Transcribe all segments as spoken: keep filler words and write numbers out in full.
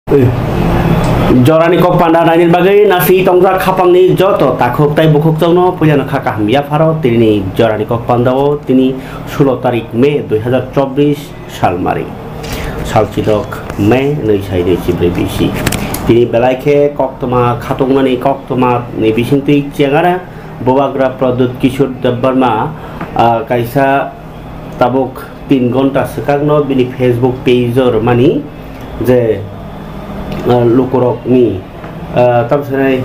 Jorani kok panda naini bagwi nasi tongjak khapangni joto takhuk tai bukhuk chongno puilano kha kaham yapharo tini jorani kok pandao tini sulo tarik May dui hazar chobbish salmari. Salchidok May nui sai nui chibrwi bisi. Tini belai khe koktwma khatungmani koktwma ni bisingtwi chengara Bubagra Pradyut Kishore Debbarma, ah, kaisa tabuk tin gonta swkangno bini Facebook page-o rwmani je, ah, lukurokni, ah, tamsanai,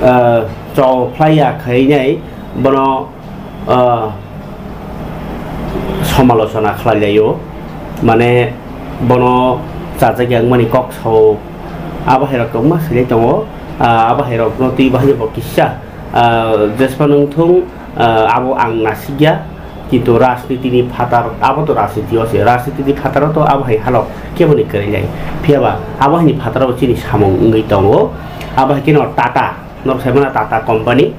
ah, chao phlaiya khainai bono, ah, somalochona khlailaio, mane bono chajakya wngmani kok sao, abo hairok kwbangma swinai tongo, ah, abo hairokno twi bahai bo kisa, ah, jesphano wngthung, ah, abo ang nasikya, kintu rajnitini phatar, abo to rajniti o se, rajnitini phataro to abo hai halok keboni kwrwi nai. Phiya ba abo haini phataro chini samung wngwi tongo. Abo hai kheno Tata, norok sai mano Tata company.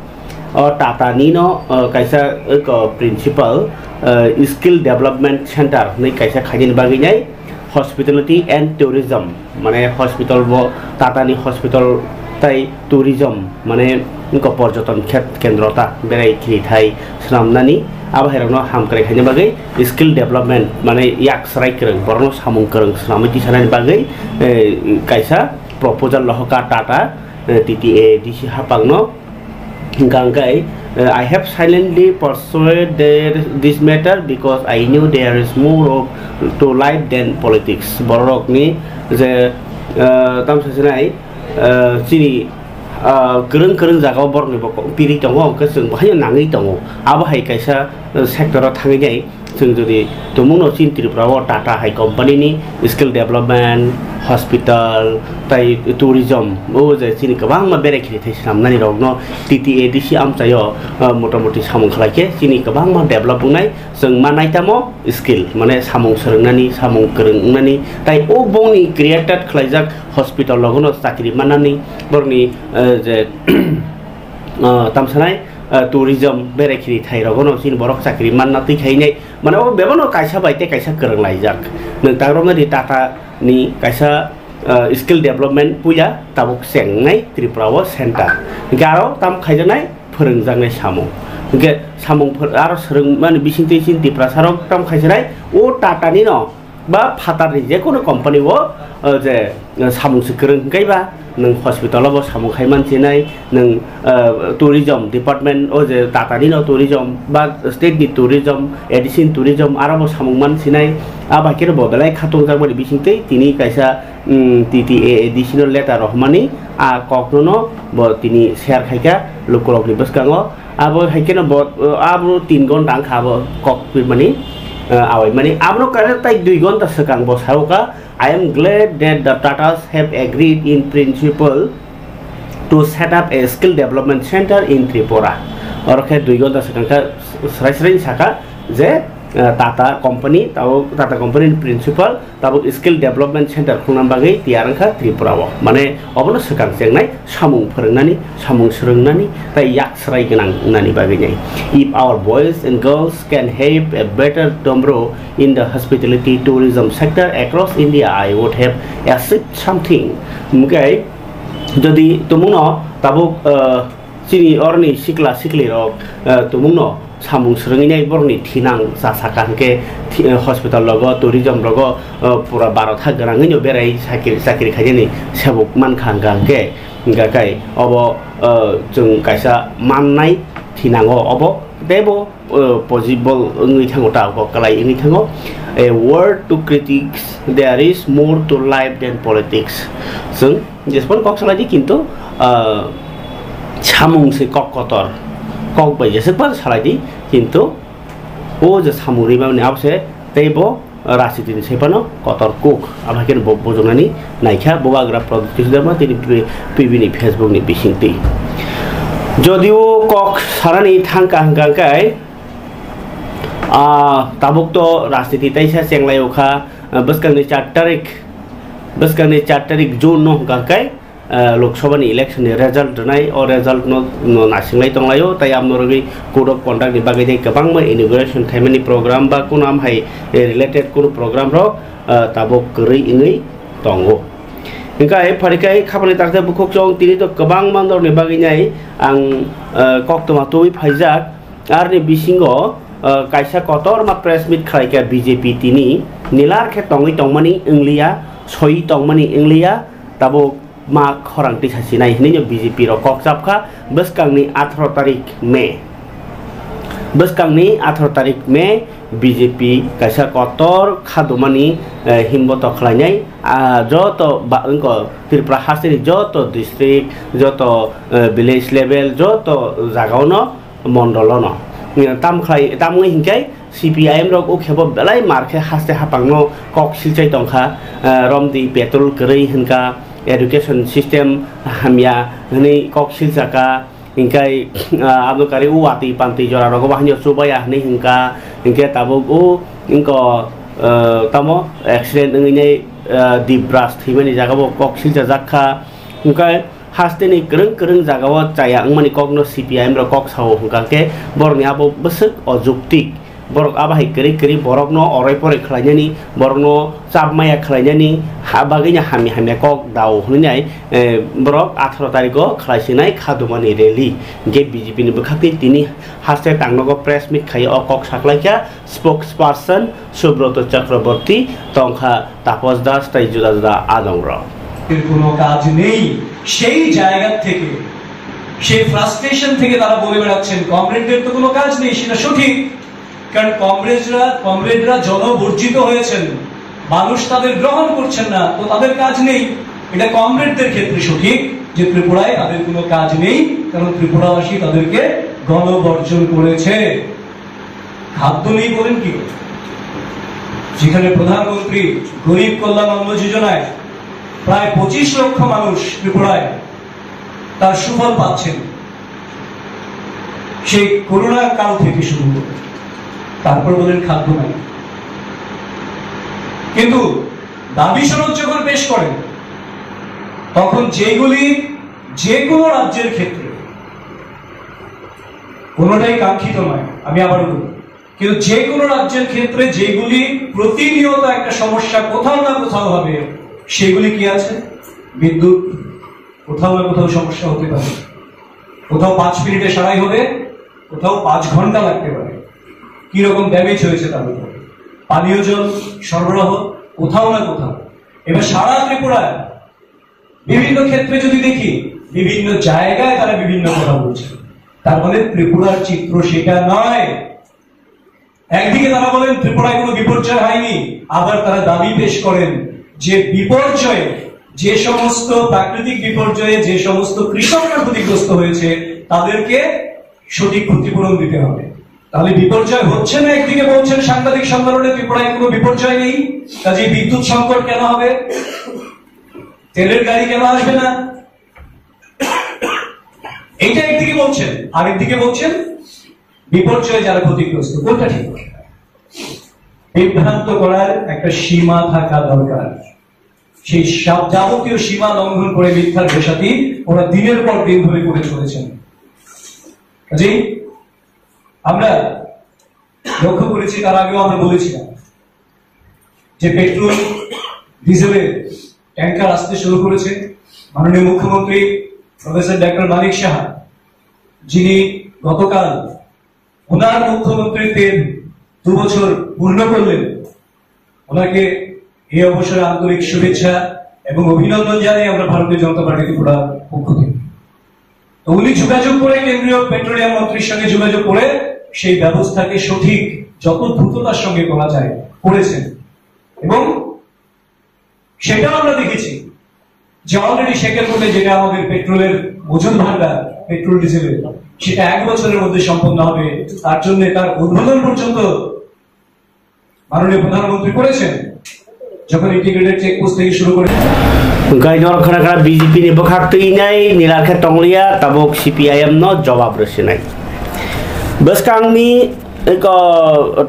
O Tata nino, o, kaisa, o, principal, o, skill development center hinwi kaisa khainani bagwi nai hospitality and tourism, mane hospital bo Tata ni hospital tai tourism, mane wngkha porjoton khet kendro ta berai khiri thai swnamnani abo hairokno hamkrai khaina bagwi skill development, mane yak srai kwrwng, borokno samung kwrwng swnamwi tisanani bagwi, eh, kaisa proposal lohoka Tata, eh, T T A D C hapangno. Hingkha hingkhe, eh, I have silently pursued their, this matter because I knew there is more of to life than politics. Bororokni je, eh, tamsa sinai, eh, chini, ah, kwrwng kwrwng jagao borokni bo kok piri tongo, hwnkhe chwng bo haino nangwi tongo. Abo hai kaisa, eh, sector o thangwi nai. Chwng jodi tumungno chini Tripura o Tata hai company ni skill development, hospital, tai tourism, o je chini kwbangma berai khiri thai swnamnani rokno T T A D C amchaio, ah, motamoti samung khlai khe chini kwbangma develop wngnai. Chwng ma naitamo skill, mane samung swrwngnani, samung kwrwng wngnani, tai o bongni created khlaijak hospital rogono chakri mannani, borokni, eh, je, ah, tamsanai, ah, tourism berai khiri thai rogono chini borok chakri manna twi khainai. Mane o bebano kaisa bai tei kaisa kwrwng laijak. Nwng tagroknani Tata ni kaisa, ah, skill development puila tabuk chengnai Tripura o center. Hingkhe aro tam khaijaknai phwrwngjaknai samung. Hingkhe samung phwr-, aro swrwngmani bisingtwi chini Tiprasa rok tam khaijaknai o Tata nino ba phatarni jekono company o, ah, je, ah, samung se kwrwng hingkhe ba nwng hospital o bo samung khai man sinai, nwng, ah, tourism department o je Tata nino tourism ba state ni tourism, A D C ni tourism aro bo samung man sinai, abo hai khe bo belai khatung jak bani bising tei tini kaisa, mm, T T A A D C no letter rohormani a kok no bo tini share khai kha lukurok ni bwskango. Abo hai kheno bo, abo tin gonta wngkha abo kok pirmani, eh, awaimani. Abono kaisa tai dui gonta swkang bo sao kha, "I am glad that the Tatas have agreed in principle to set up a skill development center in Tripura." Oro khe dui gonta swkang khe srai srai saka je, eh, Tata company, tabo Tata company ni principal tabuk skill development center khulna bagwi tiyar wngkha Tripura o. Mane obono swkang chengnai samung phwrwngnani, samung swrwngnani tai yak srai gwnang wngnani bagwi nai. If our boys and girls can have a better tomorrow in the hospitality tourism sector across India, I would have achieved something. Hwnkhe jodi tumungno tabuk, uh, chini oroni sikla sikli rok, uh, tumungno samung swrwngwi nai borokni thinang cha saka hwnkhe thi-, hospital rogo, tourism rogo, uh, pura Bharat ha gwnangwi no berai chakri, chakri khainani sebuk mankha hwnkha hwnkhe, hwnkha khe obo, uh, chwng kaisa mannai thinango obo teibo, uh, possible wngwi thango ta, obo kwlai wngwi thango. A word to critics, there is more to life than politics. Chwng Jesphano kok salai di, kintu, ah, samung se kok kotor, kok bai jeswk bar salai di, kintu o je samung rimani abo se tei bo rajniti ni sai phano kotor kuk, abo hai khe bo bujoknani naikha Bubagra Pradyut Kishore Debbarma tini P-, P B ni Facebook ni bisingtwi. Jodi o kok sanani thangkha hwnkha hwnkhe, ah, tabuk to rajniti teisa chenglai o kha, ah, bwskangni char tarik, bwskangni char tarik June no hwnkha hwnkhe, ah, Lok Sabha ni election ni result rwnai, o result no, no nasinglai tonglaio, tai amo rwgwi code of conduct ni bagwi tei kwbangma inauguration khaimani program ba kuno am hai, eh, related kuno program rok, ah, tabuk kwrwi wngwi tongo. Hingkai pharikai khapani takte bukhuk chong tini to kwbang mandorni bagwi nai ang, eh, koktwma tubui phaijak. Arni bisingo, eh, kaisa kotorma press meet khlaikha B J P tini. Nilar khe tongwi tongmani wngliya, soi tongmani wngliya, tabuk ma khorang tisa sinai hinwi no B J P rok kok chapkha bwskangni atharo tarik May. Bwskangni atharo tarik May B J P kaisa kotor khadumani, eh, himboto khlainai, ah, joto ba-, wngko Tripura hasteni joto district, joto, eh, village level, joto jagaono, mondolono. Tam khlai, tam wngwi hinkhe C P I M rok o khebo belai mar khe haste hapangno kok silchai tongkha, eh, romdi petrol kwrwi hwnka, education system hamya hwnwi kok silchaka. Hinkhe, ah, aboni kari o watwi pantwi jora rogo bo haino chubaya hinwi hinkha, hinkhe tabuk o wngko, ah, tamo accident wngwi nai, ah, Dibras thwimani jaga bo kok silchajak kha. Hinkhe hasteni kwrwng kwrwng jaga o chaya wngmani kokno C P I M rok kok sao hinkha khe borokni abo bwswk ojuktik. Borok abo hai kwrwi kwrwi borokno oroi poroi khlainani, borokno chapmaya khlainani, ha bagwino hamya hamya kok dao hwnwi nai, eh, borok atharo tarikgo khlaisinai khadumani rally. Hinkhe B J P ni bwkhakni tini haste tangnogo press meet khai o kok saklaikha spokesperson Subroto Chakraborty, tongkha Tapos Das tei juda juda adongrok. এর কোনো কাজ নেই, সেই জায়গা থেকে, সেই ফ্রাস্ট্রেশন থেকে তারা বলে বেড়াচ্ছেন, কমরেডদের তো কোনো কাজ নেই, সেটা সঠিক। কারণ কমরেডরা, কমরেডরা জনবর্জিত হয়েছেন, মানুষ তাদের গ্রহণ করছেন না, তো তাদের কাজ নেই। এটা কমরেডদের ক্ষেত্রে সঠিক যে ত্রিপুরায় তাদের কোনো কাজ নেই, কারণ ত্রিপুরাবাসী তাদেরকে গণবর্জন করেছে। খাদ্য নেই বলেন কি করে? যেখানে প্রধানমন্ত্রী গরিব কল্যাণ অন্ন যোজনায় প্রায় পঁচিশ লক্ষ মানুষ ত্রিপুরায় তার সুফল পাচ্ছেন, সেই করোনা কাল থেকে শুরু করে, তারপর বলেন খাদ্য নাই। কিন্তু দাবি সনদ যখন পেশ করেন, তখন যেগুলি যে কোনো রাজ্যের ক্ষেত্রে, কোনোটাই কাঙ্ক্ষিত নয়, আমি আবারও বলি, কিন্তু যে কোনো রাজ্যের ক্ষেত্রে যেগুলি প্রতিনিয়ত একটা সমস্যা কোথাও না কোথাও হবে, সেগুলি কি আছে? বিদ্যুৎ, কোথাও না কোথাও সমস্যা হতে পারে, কোথাও পাঁচ মিনিটে সারাই হবে, কোথাও পাঁচ ঘন্টা লাগতে পারে, কি রকম ড্যামেজ হয়েছে তার উপরে, পানীয় জল সরবরাহ কোথাও না কোথাও। এবার সারা ত্রিপুরায় বিভিন্ন ক্ষেত্রে যদি দেখি, বিভিন্ন জায়গায় তারা বিভিন্ন কথা বলছে। তার মানে ত্রিপুরার চিত্র সেটা নয়। একদিকে তারা বলেন ত্রিপুরায় কোনো বিপর্যয় হয়নি, আবার তারা দাবি পেশ করেন যে বিপর্যয়ে যে সমস্ত প্রাকৃতিক বিপর্যয়ে যে সমস্ত কৃষকরা ক্ষতিগ্রস্ত হয়েছে, তাদেরকে সঠিক ক্ষতিপূরণ দিতে হবে। তাহলে বিপর্যয় হচ্ছে না, একদিকে বলছেন সাংঘাতিক সব ধরনের ত্রিপুরায় কোনো বিপর্যয় নেই, কাজে বিদ্যুৎ সংকট কেন হবে, তেলের গাড়ি কেন আসবে না, এটা একদিকে বলছেন, আরেকদিকে বলছেন বিপর্যয়ে যারা ক্ষতিগ্রস্ত। কোনটা ঠিক? বিভ্রান্ত করার একটা সীমা থাকা দরকার। সেই সব যাবতীয় সীমা লঙ্ঘন করে মিথ্যার ভেসাতি ওরা দিনের পর দিন ধরে করে চলেছেন। কাজেই আমরা লক্ষ্য করেছি, তার আগেও আমরা বলেছিলাম যে পেট্রোল, ডিজেলের ট্যাঙ্কার আসতে শুরু করেছে। মাননীয় মুখ্যমন্ত্রী প্রফেসর ডক্টর মানিক সাহা, যিনি গতকাল ওনার মুখ্যমন্ত্রীত্বের দু বছর পূর্ণ করলেন, ওনাকে এই অবসরে আন্তরিক শুভেচ্ছা এবং অভিনন্দন জানাই আমরা ভারতীয় জনতা পার্টি ত্রিপুরার পক্ষ থেকে। তো উনি যোগাযোগ করে, কেন্দ্রীয় পেট্রোলিয়াম মন্ত্রীর সঙ্গে যোগাযোগ করে সেই ব্যবস্থাকে সঠিক যত দ্রুততার সঙ্গে করা যায় করেছেন। এবং সেটাও আমরা দেখেছি যে অলরেডি শেখের মধ্যে যেটা আমাদের পেট্রোলের মজুদ ভান্ডার, পেট্রোল ডিজেলের, সেটা এক বছরের মধ্যে সম্পন্ন হবে। তার জন্য তার উদ্বোধন পর্যন্ত মাননীয় প্রধানমন্ত্রী করেছেন, যখন ইন্টিগ্রেটেড চেকপোস্ট থেকে শুরু করে। Gainor khana khana B J P ni bwkhak twi nai nilar khe tonglia, tabuk C P I M no jawab rwsinai. Bwskangni eko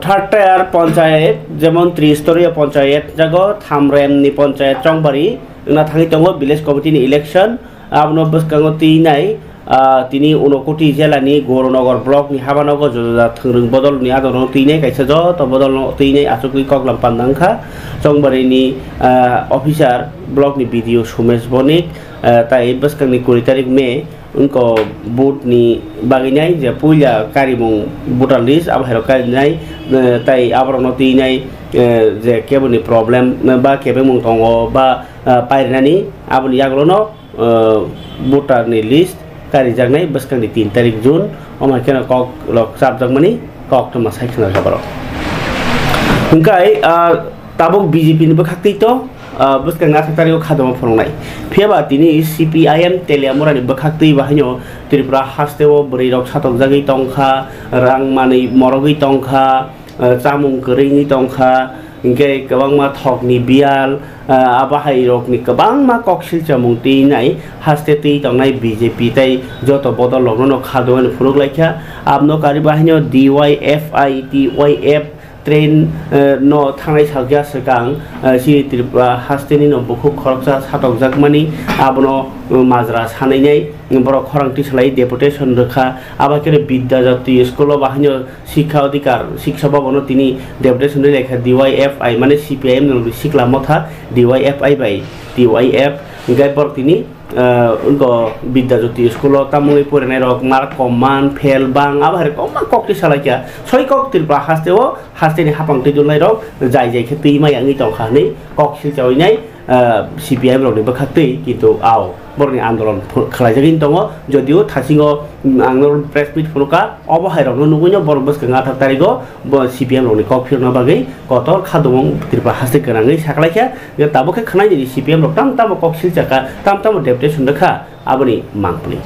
third tier panchayat, jemon Tristoriya panchayat jago, Thamrem ni panchayat Chongbari, wngna thangwi tongo village committee ni election, abono bwskango twi nai, Ah, tini Unakoti jela ni Goranagar block ni habanogo juda juda thwngrwng bodol ni adoro twinai kaisa joto bodol no twinai achukgwi koklam panda wngkha. Chongbarini, ah, officer block ni B D O Sumesh Bonik, ah, tai bwskang ni kuri tarik May wngko vote ni bagwi nai je puila karimung voter list abo hai rok karinai, ah, tai aborok no twinai, ah, je kebo ni problem, ah, ba kebengmung tongo ba, ah, pairinani aboni yagulo no ah, voter ni list karijaknai bwskangni tin tarik June, omo hai kheno kok rok chapjakmani kok tongma sai khna rwkha borok. Hwnkhe, ah, tabuk B J P ni bwkhaktwi to, ah, bwskang athak tarik o khadoma phunuknai. Phiya ba tini C P I M Teliamura ni bwkhaktwi bahaino Tripura haste o bwrwi rok satokjagwi tongkha, rang manwi morogwi tongkha, ah, chamung kwrwini tongkha, hinkhe kwbangma thokni biyal, ah, abo hai rokni kwbangma kok silchamung twi nai haste twi tongnai B J P tei joto bodol rokno no khadogani phunuk laikha. Abno kari bahaino D Y F I, T Y F train, ah, no thangnai salkha swkang, ah, chini Tripura haste ni no bukhuk khoroksa satokjakmani abono, ah, majra sanai nai borok khorang tisalai deputation rwkha. Abo khe Bidya Jyoti school o bahaino Sikha Adhikar, Siksa Bhavan o tini deputation rwi laikha D Y F I, mane C P I M ni sikla motha D Y F I bai T Y F, hingke borok tini, ah, wngko Bidya Jyoti school o tamungwi porinai rok mark kom man, fail bang, abo hai rok kwbangma kok twi salaikha. Soi kok Tripura haste o, haste ni hapang twi dulnai rok jai jai khe twi maya wngwi tongkha hinwi kok silchawi nai, ah, C P I M rokni bwkhaktwi, kintu ao borokni andolon phu-, khlaijagwi tongo, jodio thasingo, mm, ang norok press meet phunukha, obo hai rokno nugwino borok bwskang athak tarigo bo C P M rokni kok phirna bagwi kotor khadumung Tripura haste gwnangwi saklaikha, je tabuk khe khwnaidi C P M rok tam tamo kok silchakha, tam tamo deputation rwkha, aboni mangpili.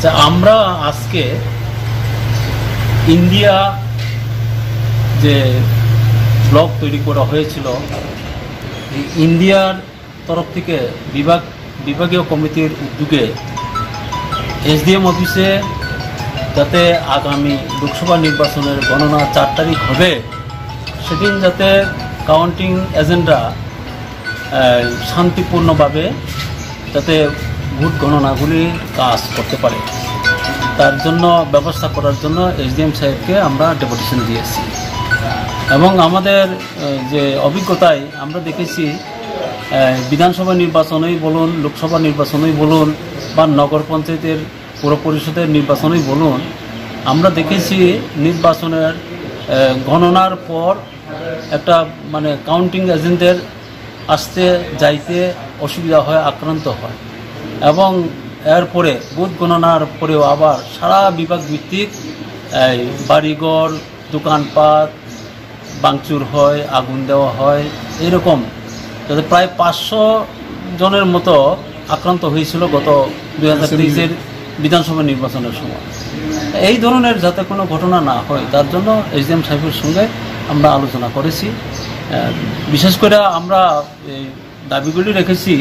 আচ্ছা, আমরা আজকে ইন্ডিয়া যে ব্লক তৈরি করা হয়েছিল, এই ইন্ডিয়ার তরফ থেকে বিভাগ, বিভাগীয় কমিটির উদ্যোগে এসডিএম অফিসে যাতে আগামী লোকসভা নির্বাচনের গণনা চার তারিখ হবে, সেদিন যাতে কাউন্টিং এজেন্টরা, আহ, শান্তিপূর্ণভাবে যাতে ভোট গণনাগুলি কাজ করতে পারে, তার জন্য ব্যবস্থা করার জন্য এসডিএম সাহেবকে আমরা ডেপুটেশন দিয়েছি। এবং আমাদের, আহ, যে অভিজ্ঞতায় আমরা দেখেছি, আহ, বিধানসভা নির্বাচনেই বলুন, লোকসভা নির্বাচনেই বলুন, বা নগর পঞ্চায়েতের, পৌর পরিষদের নির্বাচনেই বলুন, আমরা দেখেছি নির্বাচনের, আহ, গণনার পর একটা, মানে, কাউন্টিং এজেন্টদের আসতে যাইতে অসুবিধা হয়, আক্রান্ত হয়। এবং এরপরে ভোট গণনার পরেও আবার সারা বিভাগ ভিত্তিক এই বাড়িঘর, দোকানপাট ভাঙচুর হয়, আগুন দেওয়া হয়, এরকম যাতে প্রায় পাঁচশো জনের মতো আক্রান্ত হয়েছিল গত দুই হাজার তেইশের বিধানসভা নির্বাচনের সময়। এই ধরনের যাতে কোনো ঘটনা না হয়, তার জন্য এসডিএম সাহেবের সঙ্গে আমরা আলোচনা করেছি। আহ, বিশেষ করে আমরা এই দাবিগুলি রেখেছি,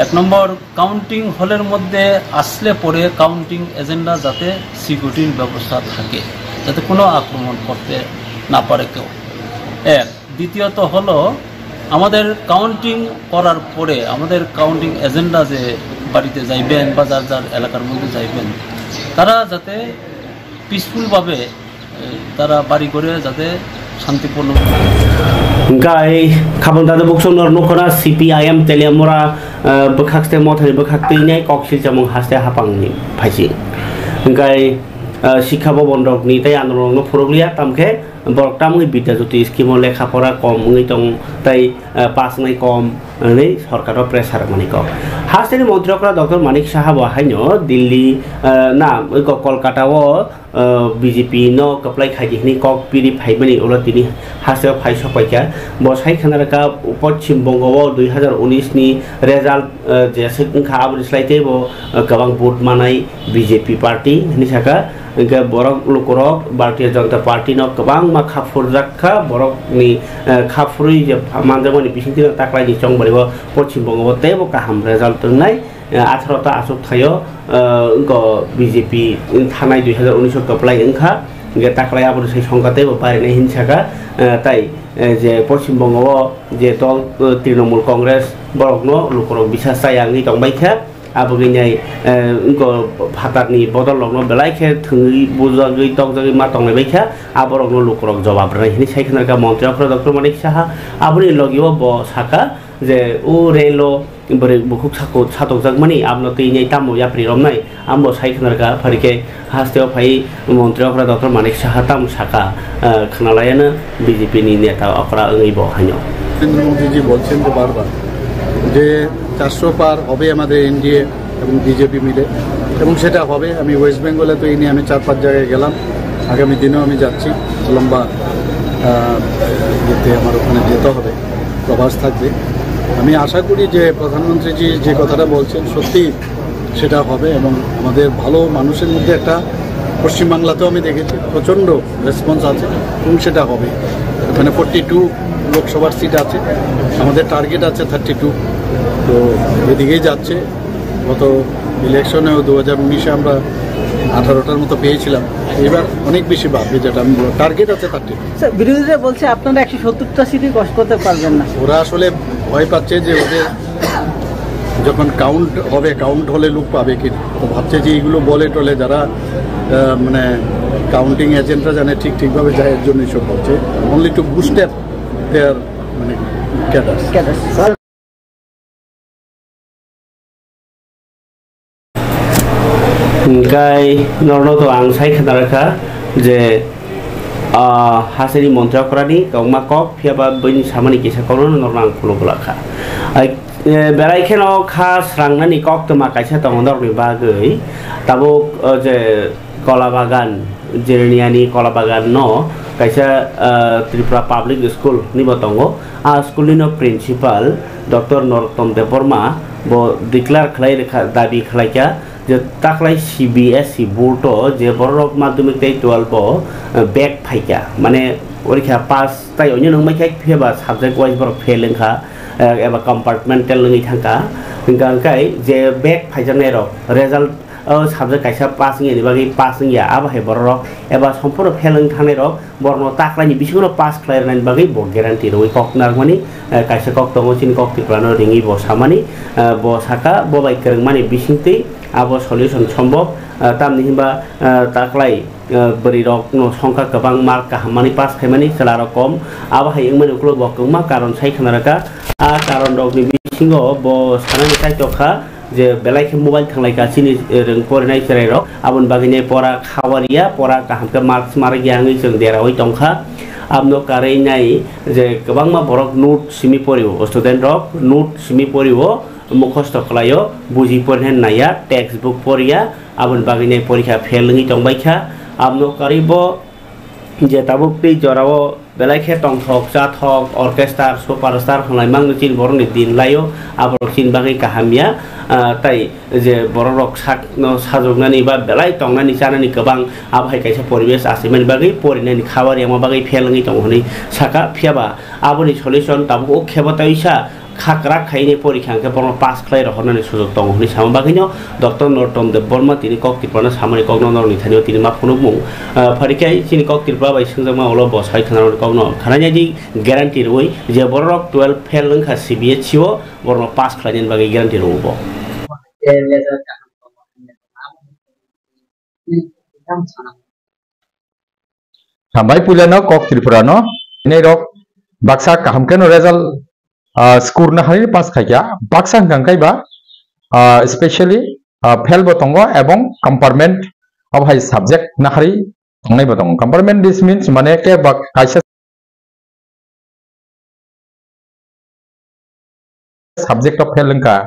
এক নম্বর, কাউন্টিং হলের মধ্যে আসলে পরে কাউন্টিং এজেন্টরা যাতে সিকিউরিটির ব্যবস্থা থাকে, যাতে কোনো আক্রমণ করতে না পারে কেউ। এক। দ্বিতীয়ত হলো, আমাদের কাউন্টিং করার পরে আমাদের কাউন্টিং এজেন্টরা যে বাড়িতে যাইবেন বা যার যার এলাকার মধ্যে যাইবেন, তারা যাতে পিসফুলভাবে, এ, তারা বাড়ি ঘরে যাতে শান্তিপূর্ণ। Hingkai khabang dada bukchung nor nukho na C P I M Teliamura, eh, bwkhak ste mothani bwkhak twi nai kok silchamung haste hapang ni phaising. Hingkai, eh, sikha bobon rok ni tei andolon rok no phurukliya, tamkhe borok tamwi Bidya Jyoti scheme o lekha pora kom wngwi tong tei, eh, pass wngnai kom hwnwi sorkar o pressure rwmani kok. Haste ni montri okra Doctor Manik Saha bo haino Delhi, eh, na, oi kok Kolkata o, ah, B J P no kwplai khaidi hwnwi kok piri phaimani ulo tini hasteo phai sok paikha. Bo sai khna rwkha Poschim Bongo o dui hazar unis ni result, ah, jeswk wngkha aboni slai teibo, ah, kwbang vote manai B J P party hwnwi sakha. Hwnkhe borok lukurok Bharatiya Janata Party no kwbangma kha phurjak kha, borokni, ah, kha phurwi je manjakmani bisingtwi taklaini chongbario Poschim Bongo o teibo kaham result wngnai. Eh, atharo ta achuk thaio, eh, wngkha B J P thanai dui hazar unis o kwplai wngkha. Hingke taklai aboni sai songkha teibo barinai hin saka, eh, tai, eh, je Poschim Bongo o je dol, eh, Trinamool Congress borokno lukurok bisas chaya wngwi tongbaikha. Abo wngwi nai, eh, wngko phatarni bodol rokno belai khe thwngwi bujagwi tokjagwi ma tonglaibaikha. Aborokno lukurok jobab rwnai hinwi sai khna rwkha Montri Okra Doctor Manik Saha. Aboni logi o bo saka je o relo bwrwi bukhuk sako satokjakmani, abono twi nai tamo yapri romnai, amo sai khna rwkha. Phari khe haste o phai Montri Okra Doctor Manik Saha tamo saka, ah, khnalayano B J P ni neta okra wngwi bo haino. Narendra মোদীজি বলছেন তো বারবার যে চারশো পার হবে আমাদের এনডিএ এবং বিজেপি মিলে, এবং সেটা হবে। আমি ওয়েস্ট বেঙ্গলে তো এই নিয়ে আমি চার পাঁচ জায়গায় গেলাম, আগামী দিনেও আমি যাচ্ছি। লম্বা, আহ, ইয়েতে আমার ওখানে যেতে হবে, প্রবাস থাকবে। আমি আশা করি যে প্রধানমন্ত্রীজি যে কথাটা বলছেন সত্যি সেটা হবে, এবং আমাদের ভালো মানুষের মধ্যে একটা, পশ্চিমবাংলাতেও আমি দেখেছি প্রচণ্ড রেসপন্স আছে এবং সেটা হবে। এখানে ফোর্টি টু লোকসভার সিট আছে, আমাদের টার্গেট আছে থার্টি টু। তো এদিকেই যাচ্ছে। গত ইলেকশনেও দু হাজার উনিশে আমরা আঠারোটার মতো পেয়েছিলাম, এবার অনেক বেশি বাড়বে, যেটা আমি বললাম, টার্গেট আছে থার্টি টু। স্যার, বিরোধীরা বলছে আপনারা একশো সত্তরটা সিটই ক্রস করতে পারবেন না। ওরা আসলে ভয় পাচ্ছে যে ওদের যখন কাউন্ট হবে, কাউন্ট হলে লুক পাবে কি, তো ভাবছে যে এইগুলো বলে টলে যারা, আহ, মানে কাউন্টিং এজেন্টরা জানে ঠিক ঠিকভাবে যায়, এর জন্য এইসব বলছে। Only to boost up their, মানে, cadre. Cadre. Sir, Hingkai norno to ang sai khna rwkha je, ah, hasteni montri okrani kwbangma kok, phiya ba buini samani kisa kokno norno ang phunuk glak kha. Ai, eh, belai kheno kha srangnani koktwma kaisa tongo norokni bagwi. Tabuk, oh, je Kola Bagan, Jiraniani Kola Bagan no kaisa, ah, Tripura Public School ni bo tongo. A school ni no principal Doctor Narottam Debbarma bo declare khlai rwkha, dabi khlai kha je taklai C B S E board o je borok madhyamik tei twelve o, eh, back phaikha, mane orikha pass tai onyo nung maikha, phiya ba subject wise borok fail wngkha, eh, eba compartmental wngwi thangkha. Hingkha hingkai je back phaijaknai rok result o subject kaisa pass wngya ni bagwi pass wngya, abo hai borok rok eba sompurno fail wng thangnai rok borokno taklaini bisingo pass khlai rwnani bagwi bo guarantee rwui kok narwkmani, eh, kaisa kok tongo chini kok Tripura no ringwi bo samani, eh, bo saka bo bai kwrwngmani bisingtwi abo solution sombok, eh, tamni hinba, eh, taklai, eh, bwrwi rok no songkha kwbang mark kaham mani pass khaimani chwla rok kom, abo hai wngmani ukulok bo kwbangma karon sai khna rwkha. A karon rok ni bisingo bo sanani kaitor kha, je belai khe mobile thanglai ka chini, eh, rwng porinai cherai rok, aboni bagwi ne pora khawariya, pora kaham khe marks marwkya wngwi chwng deraui tongkha. Abno karwi nai je kwbangma borok note simi porio, student rok note simi porio, mukhosto khlaio, buji porinai naiya, textbook poriya, aboni bagwi ne porikha fail wngwi tongbaikha. Abno karwi bo je tabuk tei jorao belai khe tongthok chathok orchestra superstar hwnlai mangno chini borokni din laio, aborok chini bagwi kaham ya. Ah, tai je borok rok sakno sajoknani ba belai tongnani chanani kwbang, abo hai kaisa poribesh achaimani bagwi porinani khabar yama bagwi fail wngwi tongo hwnwi saka, phiya ba aboni solution tabuk o khebo taisa khakrak khaini porikha hwnkhe borokno pass khlai rohornani sujok tongo hwnwi sama bagwino Doctor Narottam Debbarma tini kok Tripura no samani kokno norokni thani o tini ma phunukmung, ah, pharikhai chini kok Tripura bai swngjakma ulo bo sai khwnarokni kokno khwnai di guarantee rwui je borok rok twelve fail wngkha C B S E o borokno pass khlainani bagwi guarantee rwo bo. Hambai puilano kok Tripura no, nai rok baksa kaham keno result, ah, score na hari pass khaikya, baksa hwnkha kaiba, ah, especially, ah, fail bo tongo ebong compartment of hai subject na hari tongnai bo tongo. Compartment this means mane ke ba kaisa subject o fail wngkha,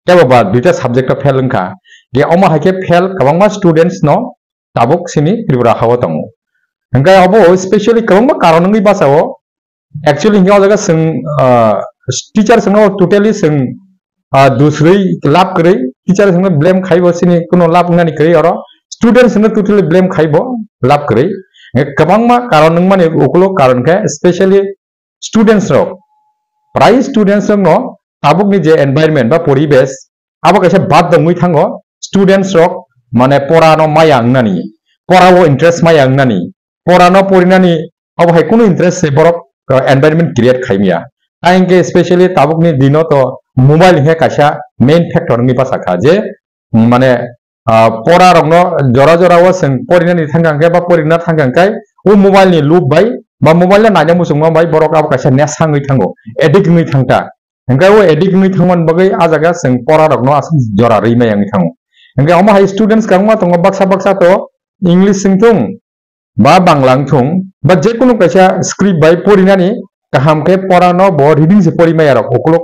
kebo ba duita subject o fail wngkha, je omo hai khe fail kwbangma students no tabuk sini Tripura ha o tongo. Hwnkhe obo specially kwbangma karon wngwi basa o, actually hwnkhe o jaga chwng, ah, teacher chwngno totally chwng, ah, dusrwi lab kwrwi, teacher chwngno blame khaibo sini kuno lab wngnani kwrwi oro, students chwngno totally blame khaibo lab kwrwi. Hwnkhe kwbangma karon wngmani ukulo karon khe specially students rok, prai students rok no tabuk ni je environment ba poribesh abo kaisa bad dongwi thango, students rok mane pora no maya wngnani, pora o interest maya wngnani, pora no porinani obo hai kunu interest se borok, uh, environment create khaimya. Tei hwnkhe specially tabukni dino to mobile hinkhe kaisa main factor wngwi bachakha je, mm, mane, ah, pora rokno jora jora o chwng porinani thangkha hwnkhe ba porina thangkha hwnkhe o mobile ni loop bai ba mobile no naina muchungma bai borok abo kaisa nesa wngwi thango, addict wngwi thangkha. Hwnkhe o addict wngwi thangmani bagwi a jaga chwng pora rokno aswk jora rwi maya wngwi thango. Hwnkhe omo hai students kwbangma tongo, baksa baksa to English wngthung, ba Bangla wngthung, ba je kunu kaisa script bai porinani kaham khe pora no bo reading se pori maya rok ukuluk.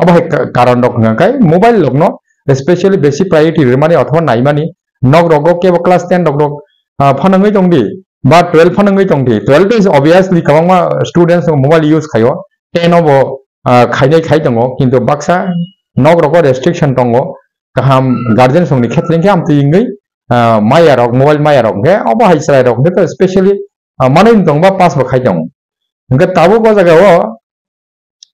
Abo hai ka-, karon rok hwnka khe mobile rok no specially besi priority rwmani othoba naimani nok rogo kebo class ten rok rok, ah, phanangwi tongdi ba twelve phanangwi tongdi. Twelve is obviously kwbangma students rok mobile use khaio. Ten o bo, ah, khainai khai tongo, kintu baksa nok rogo restriction tongo. Kaham guardian songni khetre khe amtwi wngwi, ah, maya rok, mobile maya rok khe obo hai chwrai rok khe to specially, ah, manwi tong ba pass bo khai tong. Hwnkhe tabuk o jaga o,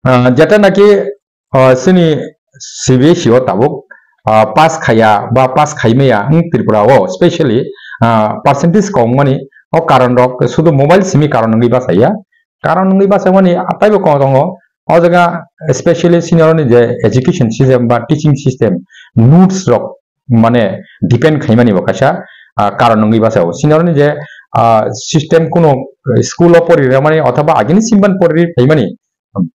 ah, jeta naki, ah, chini C B S E o tabuk, ah, pass khaya ba pass khai maya wng Tripura o specially, ah, percentage kong mani o karon rok sudu mobile simi karon wngwi bachaya. Karon wngwi bachai mani taibo kok tongo. O jaga specially senior ni je education system ba teaching system, notes rok mane depend khaimani bo kaisa, ah, karon wngwi bachao. Senior ni je, ah, system kuno school o pori rwmani othoba agini simban pori phaimani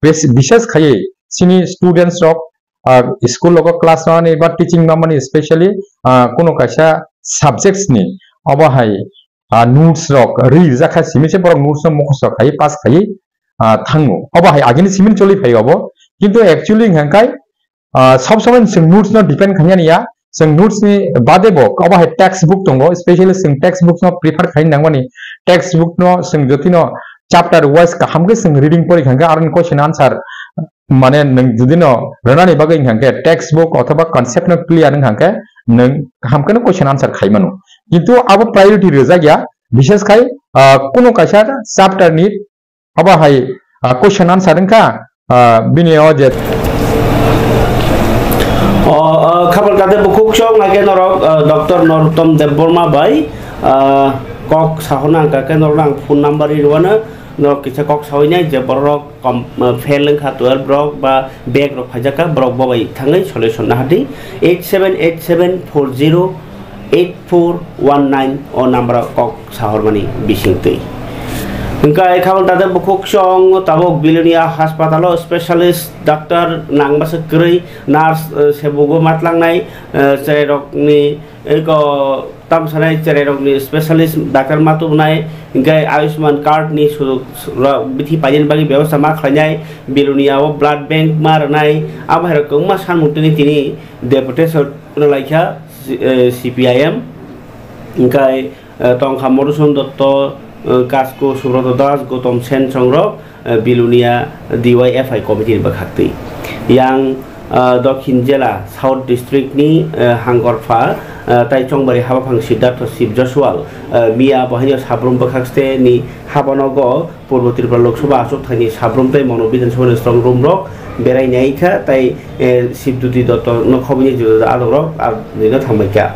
bes-, bises khaiwi sini students rok, ah, school logo class rwmani ba teaching rwmani specially, ah, kuno kaisa subjects ni obo hai ah, notes rok ri rijak kha simi se borok notes no mukhostok khai pass khai, ah, thango. Obo hai agini simi choli phai obo. Kintu actually hwnkha khe, ah, sob somoi chwng notes no depend khaina niya. Chwng notes ni bade bo obo hai text book tongo, specially chwng text book no prefer khai nangmani. Text book no chwng jotino chapter wise kaham khe chwng reading pori kha khe aro question answer mane nwng jodi no rwnani bagwi hwnkha khe text book othoba concept no clear wngkha khe nwng kaham khe no question answer khai mano. Kintu abo priority rwjak ya, bises khai, ah, kuno kaisa chapter ni abo hai, ah, question answer wngkha, ah, bini o je. O, ah, khabar kate bukhuk chong, ake norok, ah, Doctor Norottam Debbarma bai, ah, kok sahona angka ke norok ang phone number ri rwano, norok kisa kok sawi nai je borok kom-, ah, fail wngkha twelve rok ba back rok phaijak kha, borok bo bai thangwi solution nahadi eight seven eight seven four zero eight four one nine o number o kok sahormani bisingtwi. Hwnkhe khabang dada bukhuk chong tabuk Bilonia hospital o specialist doctor nang bwswk kwrwi, nurse, eh, sebugo matlangnai, eh, chwrairokni eko tamsanai chwrairokni specialist doctor ma tubunai, hwnkhe Ayushman card ni sujok, sujok bithi painani bagwi bebosta ma khlainai, Bilonia o blood bank ma rwnai, abo hai rok kwbangma sanmung tini tini deputation rwlaikha, eh, C P I M, hwnkhe, eh, tongkha Madhusudan Dotto, eh, Kasko, Subroto Das, Gautam Sen songrok, eh, Bilonia D Y F I committee ni bwkhaktwi. Yang, eh, Dokhin Jela, South District ni, eh, Hangkorpha, eh, tai Chongbari Habaphang Siddhartho Shiv Jaswal, eh, miya bo haino Sabrum bwkhakste ni habanogo Purbo Tripura Lok Sabha achuk thani Sabrum tai Mono Bidhan Sabha ni strong room rok berai nai kha tai, eh, Sibduti Dotto no khobini juda juda adok rok adino thangbai kha.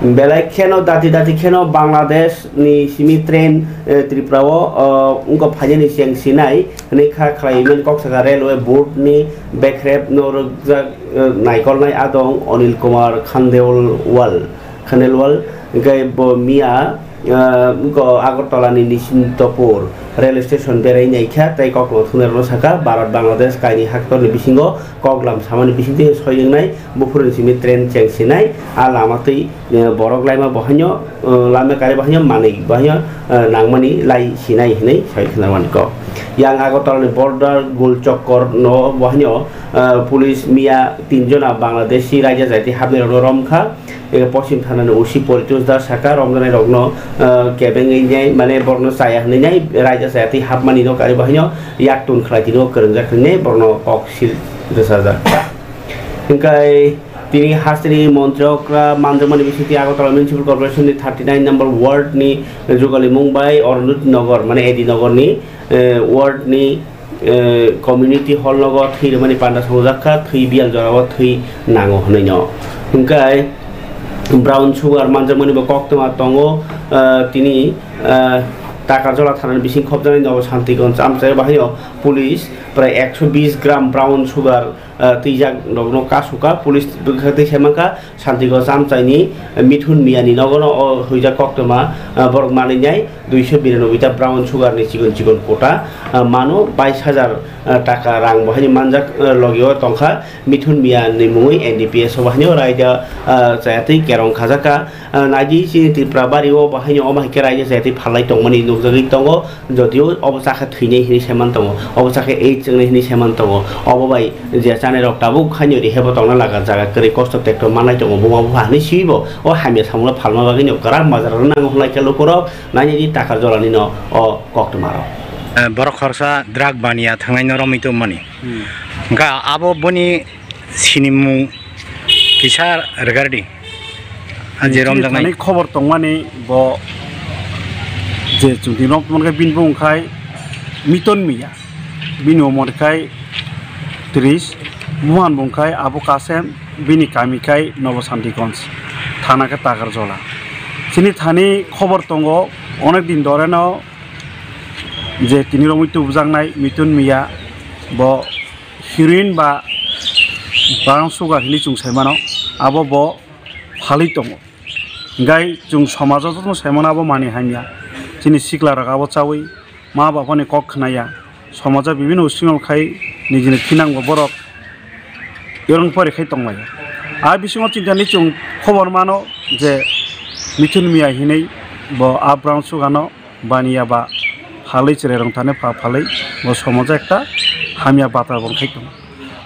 Belai kheno dati dati kheno Bangladesh ni simi train, eh, Tripura o, o, wngkha phainani cheng sinai hwnwi kha khlai mani kok saka railway board ni bekrep no rwkjak, eh, naikolnai adong Anil Kumar Khandelwal, Khandelwal hwnkhe bo miya, eh, wngkha Agartala ni Nishintopur rail station berai naikha tei kokno thwngnairokno sakha Bharat Bangladesh kaini haktorni bisingo koklam samani bisingtwi soi wngnai. Buphuruni simi train cheng sinai, a lama twi, eh, borok laima bo haino, eh, lama kari bo haino manwi bo haino, eh, nangmani lai sinai hinwi sai khna mani kok. Yang Agartala ni border Gul Chokor no bo haino, eh, police miya tin jona Bangladeshi raida jaiti hapnai rokno romkha. Eh, Poschim Thanani O C Poritosh Das saka romjanai rokno, eh, kebengwi nai, mane borokno chaya hinwi nai, raida chaya twi hapmani no kari bo haino yaktun khlai tini o kwrwngjak hinwi borokno kok sil rwchajak. Hingkai tini hasteni montri okra manjakmani bisingtwi Agartala Municipal Corporation ni thirty nine number ward ni Jugali Mumbai Arundhati Nagar mane A D Nagar ni, eh, ward ni, eh, community hall nogo thwi rwmani panda songjakha, thwi biyal jorao thwi nango hwnwi no. Hingkai brown sugar manjakmani bo koktwma tongo, eh, tini, eh, Takarjola thanani bising khopjaknai Nobo Santigonj amchai bahaino police prai ekso bis gram brown sugar, ah, twijak rokno kasukha. Police bwkha twi saimankha Santigonj amchaini Mithun Miyani nogono o huijak koktwma, ah, borok manwi nai duiso biranoboi ta brown sugar ni chikon chikon kota, ah, mano bais hajar, ah, taka rang bo haino manjak, ah, logi o tongkha. Mithun Miyani mungwi N D P S o bo haino raida, ah, chayatwi kerong khajakha. Ah, naidi chini Tripura bari o bo haino omo hai khe raida chayatwi phalai tongmani nukjagwi tongo, jodio obo chakhe thwinai hinwi saiman tongo, obo chakhe AIDS wngnai hinwi saiman tongo, obo bai je chanai rok tabuk haino rehab o tongna laga jaga kwrwi kosto tekto manai tongo buma bupha hinwi siwi bo o hamya samungo phalma bagwi no kwrak majra rwna nango hwnlai khe lukurok. Nainani Takarjolani no o koktwma rok. Eh, borok khoroksa drug baniya thangnaino romwi tongmani. Hmm. Hwnkha abo boni sinimung kisa rwgardi. Ah, je romjaknai. Thani khobor tongmani bo je chwngti nok tongmani khe bini bumung khai Miton Miya. Bini umor khai tris, buhan bung khai Abu Kasem, bini kami khai Nobo Santigonj, thana khe Takarjola. Chini thani khobor tongo, onek din doreno je tini romwi tubujaknai Mitun Miya, bo heroin ba brown sugar hinwi chwng sai mano, abo bo phalwi tongo. Hingkhai chwng somajo jotono sai mano abo manwi hamya. Chini sikla rok abo chawi ma bapani kok khnaya, somajo bibinno usingo khai nijini thinangbo borok yorong pori khai tonglaio. A bisingo chintani chwng khobor mano je Mithun Miya hinwi bo a brown sugar no baniya ba phalwi chwrai rong thani pha phalwi bo somajo ekta hamya bata bo khai tongo.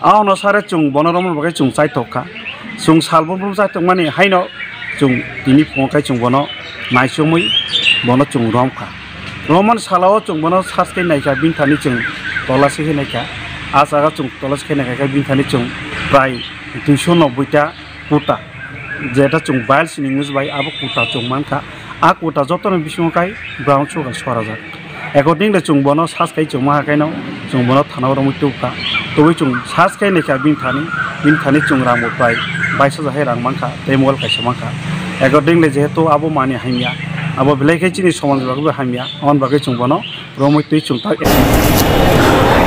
A ono sare chwng bono romna bagwi chwng chaitok kha. Chwng sal brum brum chaitok mani haino chwng tini phungo khai chwng bono naichomwi bono chwng rom kha. Romani salo chwng bono search khai naikha, bini thani chwng tola se khai naikha. A jaga chwng tola se khai naikha khe bini thani chwng prai duiso nobboi ta kuta, jeta chwng bile sining use bai abo kuta chwng mankha. A kuta jotono bisingo khai brown sugar sorajak. Accordingly, chwng bono search khai chwng maha khaino chwng bono thana o romwi tubkha. Tubui chwng search khai naikha bini thani, bini thani chwng rang bo prai bais hajar hai rang mankha, tei mobile kaisa mankha. Accordingly, jehetu abo manwi hamya, abo belai khe chini somaj bagwi bo hamya, aboni bagwi chwng bono romwi twi chwng tak.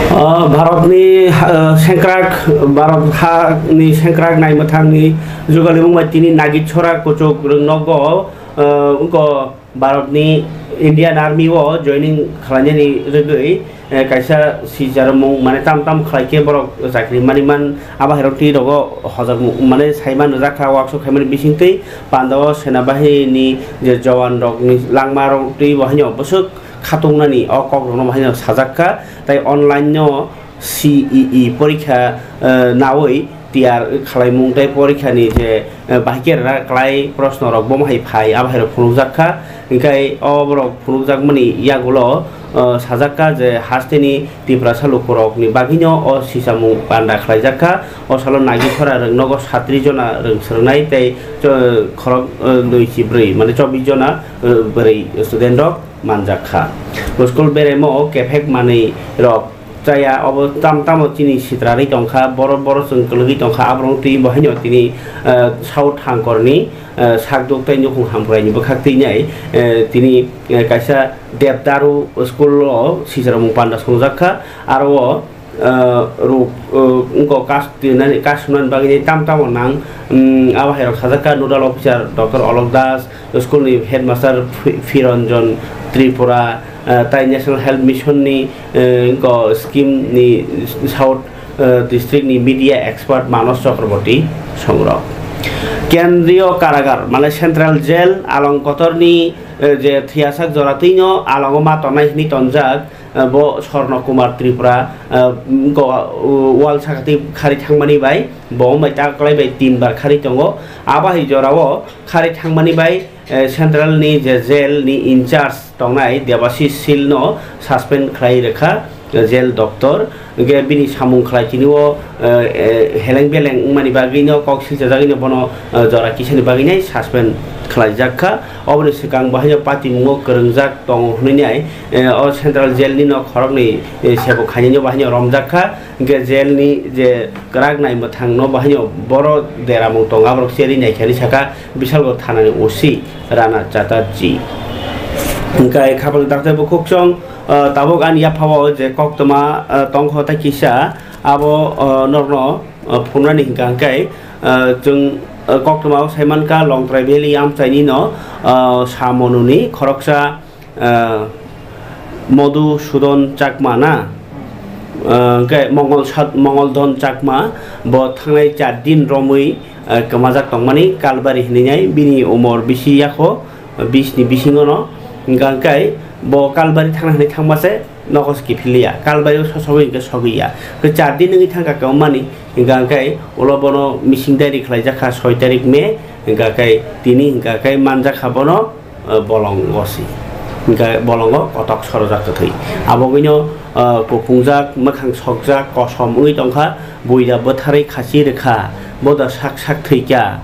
Ah, Bharatni, ah, sengkrak, Bharat hani sengkrak naimwthangni jugalimung bai tini Nagitchora kuchuk rwngnogo, ah, wngkha Bharatni Indian Army o joining khlainani rwgwi, eh, kaisa sijaro mung, mane tam tam khlai khe borok chakri mani man, abo hai rok twi rogo hojak mung, mane sai man rwjak kha, workshop khaimani bising twi panda o sena bahini je jowan rokni langma rok twi bo haino bwswk khatungnani o kok rokno bo haino sajak kha, tai online no C E E porikha, eh, nawi tiyar khlaimung tei porikhani je, eh, bahikhe rwna klai proshno rok bomo hai phai, abo hai rok phunukjak kha. Hinkhe o borok phunukjakmani yagulo, eh, sajak kha je hasteni Tiprasa lukurokni bagwino o sisamung panda khlaijak kha. O salo Nagitchora rwngnogo satris jona rwng swrwngnai tei cho-, khorok, eh, dui chi bwrwi, mane chobbish jona, eh, bwrwi student rok manjak kha. School beraimo o kephek manwi rok chaya, obo tam tamo chini sitrarwi tongkha, boro boro chwng kwlwgwi tongkha, aborok twi bo haino tini, eh, South Hangkorni, eh, sakduk tei nukhung hamkraini bwkhak twi nai, eh, tini, eh, kaisa Devdaru school o sisarmung panda songjak kha, aro o, eh, ruk, eh, wngkha kas twinani, kas sunani bagwi tam tamo nang, mm, abo hai rok sajak kha, nodal officer Doctor Olok Das, school ni headmaster Phi-, Phiranjan Tripura, eh, tai National Health Mission ni, eh, wngkha scheme ni South, eh, district ni media expert Manos Chakraborty songrok. Kendriyo Karagar, mane Central Jail, Along Kotor ni, eh, je thiyasak jora twino Along o ma tongnai hwnwi tonjak, eh, bo Swarno Kumar Tripura, eh, go, uh, wall sakati khari thangmani bai, bo wng bai ta kwlai bai tin bar khari tongo. Abo hai jora o khari thangmani bai, eh, Central ni je jail ni in charge tongnai Debashish Sil no suspend khlai rwkha, eh, jail doctor. Hwnkhe bini samung khlai tini o, eh, eh, heleng beleng wngmani bagwi no kok silchajagwi no bono, eh, jora kisani bagwi nai suspend khlaijak kha. Oboni swkang bo haino patimungo kwrwngjak tongo hwnwi nai, eh, o Central Jail ni no khoroknwi, eh, sebuk khainani bo haino romjak kha. Hwnkhe jail ni je kwrak nai mwthang no bo haino boro deramung tongo, aborok cherwi nai khe hinwi saka Bisalgor thanani O C Rana Chatterjee. Hingkai khapang dakte bo khukchong, ah, tabuk ani yaphao je koktwma, ah, tongkho tai kisa abo, ah, norno, ah, phunani hingka hingkai, ah, chwng, ah, koktwmao saimankha Longtrai Valley amchaini no, ah, samonuni khoroksa, ah, Modhu Sudon Chakma na, ah, hingke Mongol Sat-, Mongol Don Chakma bo thangnai char din romwi, ah, kwmajak tongmani Kalbari hinwi nai bini umor bisi yakho, bis ni bisingo no, hingka hingkai bo Kalbari thangna hinwi thangma se nogo se kiphilya, Kalbari o sosogwi hingke sogwi ya, hingke char din wngwi thangkha kwmani, hingka hingkai ulo bono missing diary khlaijakha soi tarik May, hingka hingkai tini hingka hingkai manjakha bono, eh, bolongo si, hingka bolongo kotok sorojak kwthwi, abo wngwino, eh, kuphungjak, mwkhang sokjak, kosom wngwi tongkha, buida bwtharwi khasi rwkha, boda sak sak thwikha,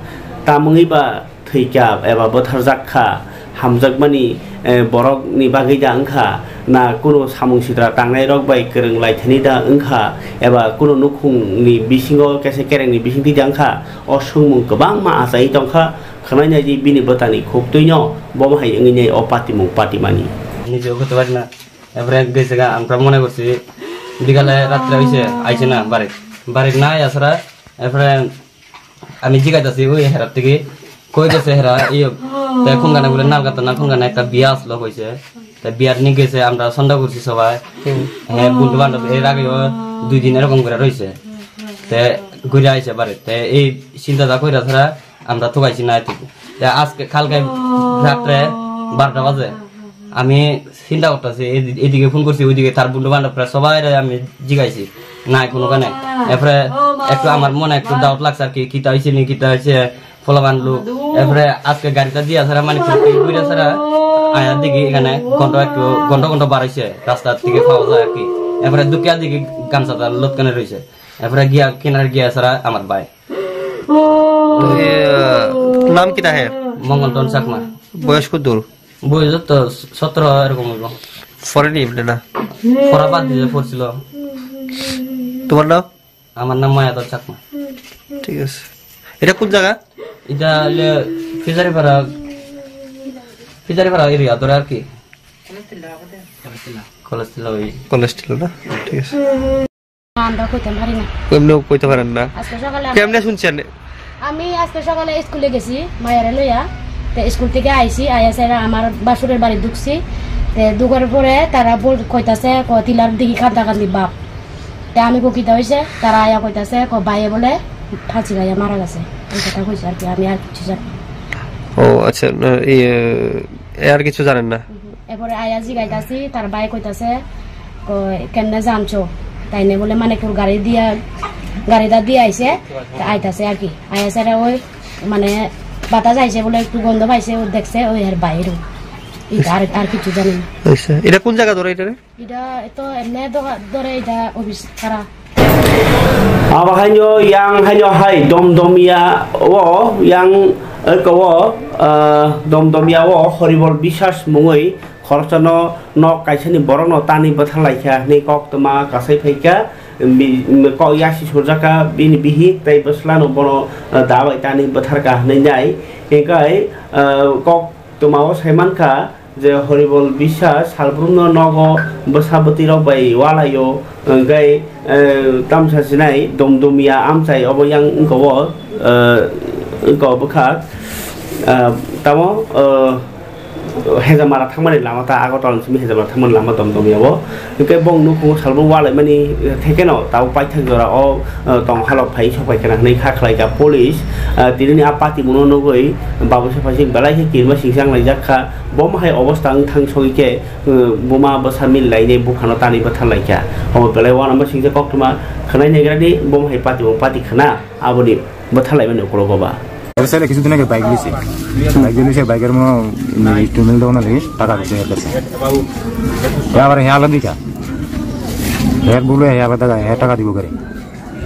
tamungwi ba thwikha eba bwtharjak kha, hamjakmani, eh, borokni bagwi da wngkha, na kunu samung sitra tangnairok bai kwrwng laithani da wngkha, eba kunu nukhungni bisingo kesa kerengni bisingtwi da wngkha, o swngmung kwbangma achaiwi tongkha, khwnainai di bini bwtani khuktwino bomo hai wngwi nai o patimung patimani. Niji o khutu barina, ephre gwisega ang mone korsi, bikale ratre oise aise na barik, barik na yasara, ephre Ami jigai dasi ui hera tigi. Koi gese hera iyo. Te khungana bole nalgata na khungana ekta biya aslo koise. Te biyar ni gese amra sonda kursi sobai. Hmm. He bundu bandab er age o dui din erokom gora roise. Te guri aise bare. Te ei sinta da koira sara amra tugaisi nai tuku. Te aske khalke ratre barta baje. Ami sinta kortasi, edi-, edige phone korsi, oidige tar bondhu bandhobra sobaire ami jigaisi, nai kono kane. Epore ektu amar mone ektu doubt lagse ar ki, kita hoise ni, kita hoise, phola bandhu. Epore aske gari ta diya sara, mane phone koi guri sara, aya digi ekane gondo ektu, gondo gondo bar hoise, rasta dige pawa jai ar ki. Epore dukya digi gamsa ta lotkane roise. Epore giya, kinare giya sara amar bai. ये नाम कितना है? Mongol Don Chakma. বয়স কত দূর? বয়স তো সতেরো এরকম হইব। পড়েনি এমনি না? পড়া বাদ দিয়ে পড়ছিল। তোমার নাম? আমার নাম মায়াধর চাকমা। ঠিক আছে। এটা কোন জায়গা? এটা হইলে ফিজারিপাড়া, ফিজারিপাড়া এরিয়া ধরে আর কি। কলেজ টিলা ওই। কলেজ টিলা না? ঠিক আছে। আমরা কইতাম পারি না। এমনিও কইতে পারেন না। আজকে সকালে আমরা কেমনে শুনছেন? আমি আজকে সকালে স্কুলে গেছি মায়েরে লইয়া। তো স্কুল থেকে আইছি, আইয়া সেরা আমার বাসুরের বাড়ি ঢুকছি। তো ঢুকার পরে তারা বল-, কইতাছে, ক-, "তিলার দিকে কান্দা কান্দি বাপ।" তো আমি কো, "কিতা হইছে?" তারা আয়া কইতাছে, ক-, "ভাইয়ে বলে ফাঁসি খাইয়া মারা গেছে।" এই কথা কইছে আর কি, আমি আর কিছু জানি না। ও আচ্ছা, না, ইয়ে, এ আর কিছু জানেন না? এরপরে আয়া জিগাইতাছি, তার ভাই কইতাছে, কয়, "কেমনে জানছো?" তাইনে বলে, মানে, তোর গাড়ি দিয়া, গাড়িটা দিয়ে আইছে, তা আইতাছে আর কি। আয়া সেরা ওই, মানে, বাতাস আইছে বলে একটু গন্ধ পাইছে, ও দেখছে, ওই এর বাইরে। এটা আর, আর কিছু জানি না। আচ্ছা, এটা কোন জায়গা ধরে এটা রে? এটা তো এমনি ধরে, এটা অফিস ছাড়া। Abo haino yang haino hai Domdomia o yang, eh, ko o, eh, Domdomia o Horibol Biswas mungwi khoroksano nok kaisani borokno tanwi bwtharlaikha hwnwi koktwma kasai phaikha, bi-, kok yasi surjakha bini bihik tei bwslano bono, eh, da bai tanwi bwtharkha hwnwi nai. Hingkhe, eh, koktwmao saimankha, je Horibol Biswas salbrumno nogo bwsa bwtwirok bai walaio, hwnkhe, eh, tamsa sinai Domdomia amchai obo yang wngkha o, eh, wngkha o bwkhak, eh, tamo, eh, Hejamara thangmani lama ta Agartala ni simi Hejamara thangmani lama Domdomia o. Hingke bong nukhungo salbrum walaimani, eh, thekeno tabuk paithak jora o, eh, tong halok phai sok phaikha hwnwi kha khlaikha police. Eh, tinini a patimungo nugwi babusa phaising belai khe kirima singsa wnglaijak kha. Bo hai obostha wng thang sogwi khe, eh, buma bwsa mil lainai buphano tanwi bwtharlaikha. Omo belai uanama singsa koktwma khwnai naigradi bo hai patimung pati khwna. Aboni bwtharlaimani ukologo ba. এর সাথে কিছুদিন আগে বাইক নিয়েছে। বাইক নিয়েছে, বাইকের মনে হয় ইনস্টলমেন্ট দেওয়া না লাগে, টাকা দিচ্ছে এর কাছে। এ আবার হে আলাদা দিকা। হে বলে হে আলাদা টাকা, হে টাকা দিব করে।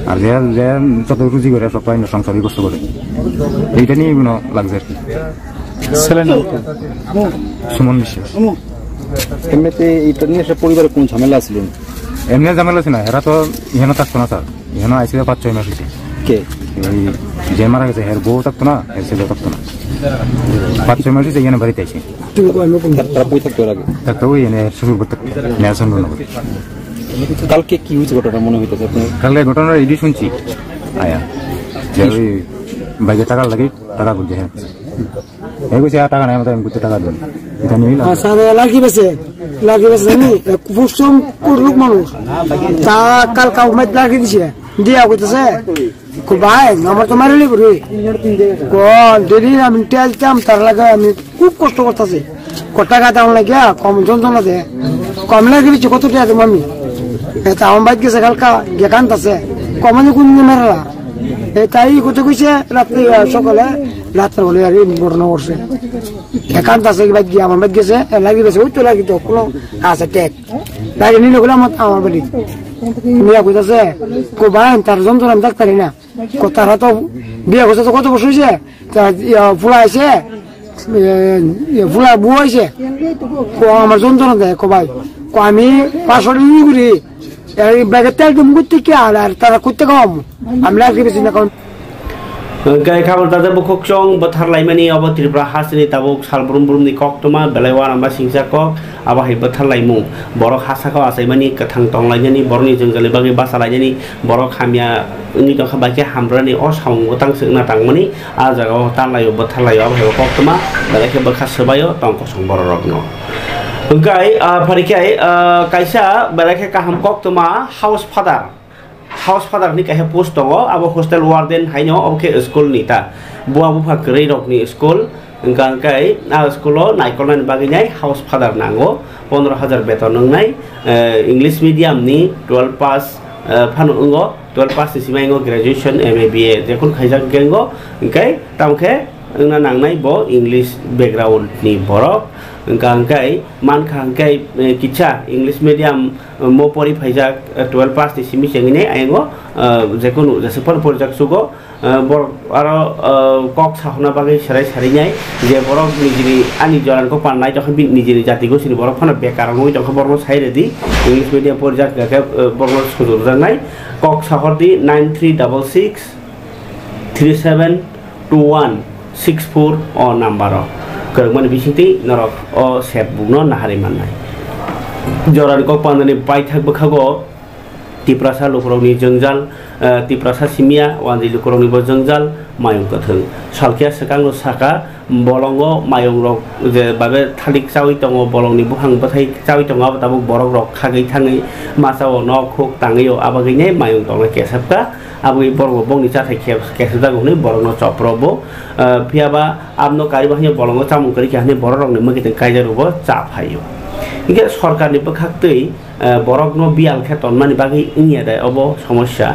আর যে, যে যত রুজি করে, সব পায় না, সংসারই কষ্ট করে। এইটা নিয়ে মনে হয় লাগছে আর কি। ছেলের নাম কি? সুমন বিশ্বাস। এমনিতে এইটা নিয়ে সব পরিবারে কোনো ঝামেলা আছিল? এমনি ঝামেলা আছে না, এরা তো এখানে থাকতো না স্যার। এখানে আইসে পাঁচ ছয় মাস হয়েছে। কে? এই যে মারা গেছে, এর বউ থাকতো না, এর ছেলে থাকতো না। পাঁচ ছয় মাস হয়েছে এখানে বাড়িতে আছি। তুমি কয় লোক? তারা কই থাকতো এর আগে? থাকতো ওই এনে শ্বশুর বাড়ি থাকতো, নেলসন নগর। কালকে কি হয়েছে ঘটনা মনে হইতেছে আপনার? কালকে ঘটনা এডি শুনছি, আয়া, যে ওই বাইকে টাকা লাগে, টাকা বলছে, হ্যাঁ। এই কইছে, "আর টাকা নাই, আমাদের আমি করতে টাকা দেন।" এটা নিয়ে হইলো। আচ্ছা, আরে লাগি বেছে, লাগি বেছে নি, এক ফুসুম কুরলুক মানুষ। তা কাল কাউ মাইত লাগি দিছে, দিয়া কইতেছে, "কো ভাই, আমার তো মারিলি বুড়ি।" কো, "ডেলি আমি তেল চাম, তার লাগে আমি খুব কষ্ট করতেছি। কো টাকা দাম লাগে, কম যন্ত্রণা দে। কম লাগি দিছে, কত টাকা দেবো আমি?" এ, তা আমার বাইক গেছে কালকা, গেকান আছে। কমানি কোন দিন মেলা? এ, তাই কত কইছে, রাত্রে, আহ, সকালে, রাত্রে হলে আর এই ঘটনা ঘটছে। একান্ত আছে কি বাদ দিয়ে আমার বাদ গেছে, এ, লাগি গেছে, ওই তো লাগি তো, কোনো আছে টেক। লাগে নিলে বলে আমার, আমার বাড়ি। মিয়া কইতাছে, "কো ভাই, তার যন্ত্রণা আমি ডাক্তারি না। কো তারা তো বিয়ে করছে তো কত বছর হয়েছে? তা, ইয়া, ফুলা আছে, ইয়া, ইয়া, ফুলা বউ আছে। কো আমার যন্ত্রণা দেয়, কো ভাই। কো আমি পাঁচশো টাকা নিয়ে ঘুরি। এই ব্যাগের তেল তুমি করতে কি আর, আর তারা করতে কম?" আমি লাগি বেশি না কম। Hwnkhe khabor dajak bukhuk chwng bwtharlaimani obo Tripura hasteni tabuk sal brum brumni koktwma belai uanama singcha kok, abo hai bwtharlaimung. Borok ha sakao achaimani kwthang tonglainani, borokni jwngjalni bagwi bachalainani, borok hamya wngwi tongkha bai khe hamrani o samung bwtang se wngna tangmani, a jagao tanlaio bwtharlaio abo hai koktwma belai khe bwkha swbaio tong kosong bororokno. Hwnkhe, ah, pharikhe, ah, kaisa belai khe kaham koktwma house father. House father ni kaisa post tongo, abo hostel warden haino, obo khe school ni ta. Bua bupha kwrwi rokni school, wngkha hwnkhe a school o naikolnani bagwi nai house father nango, pondro hajar beton wngnai, eh, English medium ni twelve pass, eh, phano wngo, twelve pass ni simi wngo graduation, M A, B A, jekun khaijak hwnkhe wngo, hwnkhe tamo khe wngna nangnai bo English background ni borok, wngkha hwnkhe mankha hwnkhe, eh, kisa English medium mo pori phaijak, eh, twelve pass ni simi chengwi nai ayang o, eh, jekunu jesa phano porijak sugo, eh, borok aro, eh, kok sahorna bagwi serai sari nai je borok nijini ani joran kok pan nai tongkha bini nijini jati gosini borok phano bekar wngwi tongkha borokno sai rwdi English medium porijak hwnkhe, eh, borokno sujurjak nai kok sahordi nine three double six three seven two one six four o number o kwrwngmani bisingtwi norok o sep bukno nahari mannai. Jorani kok pandani paithak bwkhago Tiprasa lukurokni jwngjal, eh, Tiprasa simiya wanjwi lukuroknibo jwngjal mayung kwthwng. Salkhe swkangno saka bolongo mayungrok je babe thalik chawi tongo, bolongni buphang bwthai chawi tongo, abo tabuk borokrok khagwi thangwi masa o nok huk tangwi o, abagwini mayung tongnai kesepka. Aboni borok bo bongni chathai khe-, khesajak hwnwi borokno chopro bo. Ah, phiya ba abno kariba hwnwi bolongo chamung kwrwi kha hwnwi borok rokni mwkhitwng kaijak rwbo cha phaio. Hinkhe sorkarni bwkhaktwi, ah, borokno biyal khe tonmani bagwi wngya de obo somosya.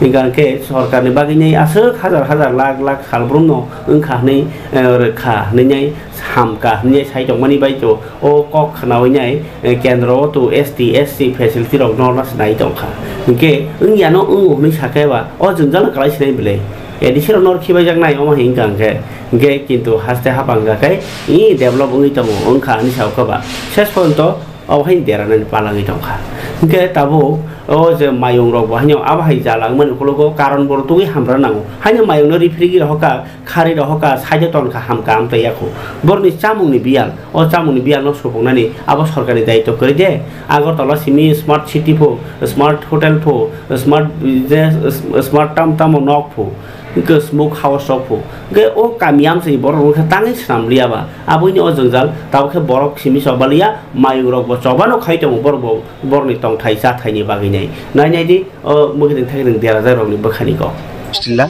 Hinkhe sorkarni bagwi nai aswk hajar hajar lakh lakh salbrumno wngkha hwnwi, ah, rwkha hwnwi nai hamka hwnwi sai tongmani bai to o kok khnawi nai, eh, kendro o to S T, S C facility rok norna sinai tongkha. Hinkhe wngya no wngo hwnwi sakhe ba o jwngjal no kwlai sinai bwle. A D C rok nor khibaijak nai omo hinkha hinkhe. Hinkhe kintu haste hapang kha khe i develop wngwi tongo wngkha hwnwi saukha ba. Ses porjonto obo hai deranani palangwi tongkha. Hinkhe tabuk o je mayung rok bo haino abo hai jala wngmani ukologo karon borok tugui hamra nango. Haino mayung no rifrigwi rohorkha. Khari rohorkha, side o tonkha, hamkha amtwi yakho. Borokni chamungni biyal, o chamungni biyalno supungnani abo sorkarni daitw kwrwi de. Agartala simi smart city pho, smart hotel pho, smart business, smart tam tamo nok pho, hwnkhe smoke house rok pho. Hwnkhe o kami amchini borok rok wngkha tangwi swnam liya ba. Aboni o jwngjal, tabuk khe borok simi choba liya, mayung rok bo choba no khai tongo borok bo, borokni tongthai chathaini bagwi nai. Nai nai di, o mwkhitwng thaikwrwng dera jai rokni bwkhani kok. Bismillah,